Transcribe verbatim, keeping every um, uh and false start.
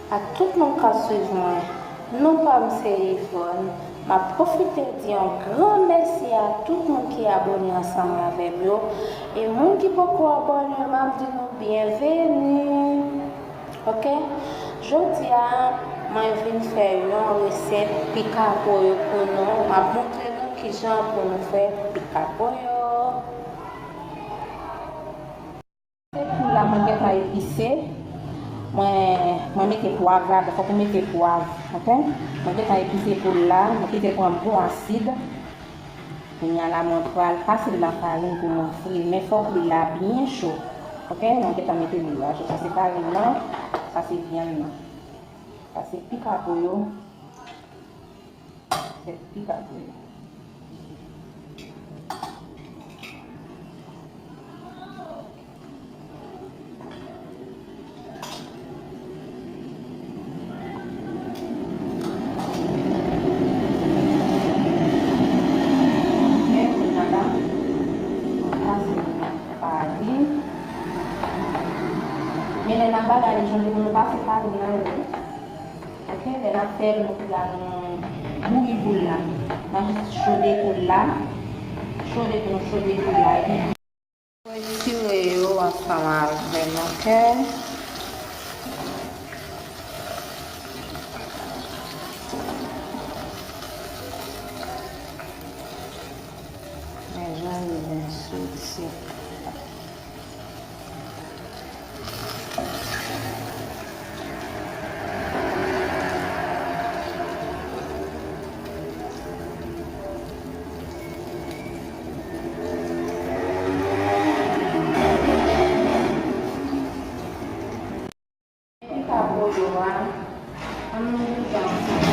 Ak tout moun k ap swiv mwen, non pa m se Yvonne. M ap pwofite di yon gran mèsi a tout moun ki abòne ansanm avè m yo. E moun ki poko abòne, m ap di nou byenveni. Oke? Jodi a, mwen vin fè yon resèt pikapo yo pou nou. M ap montre nou kijan pou nou fè pikapo yo. Pou la, mwen gentan epise. Mwen, mwen mete pwav ladan, fòk ou mete pwav, oke? Mwen gentan epise poul la, mwen kite l pran bon asid. Kounye a la, mwen pral pase l nan farin pou mwen fri l, men fòk li la byen cho, oke? Mwen gentan mete li la cho. Sa se farin nan, sa se vyann nan. Sa se pikapo yo. Fè pikapo yo. Men lè n ap bagay li, jan de nou pase farin nan yo. Oke, lè n ap fè l, nou pral bouyi poul la. N a jis chode poul la. Chode pou nou chode poul la. Epi, retire yo ansanm avè l, oke? Men jan yo byen soti. Epi pikapo yo a, ann nou goute ansanm.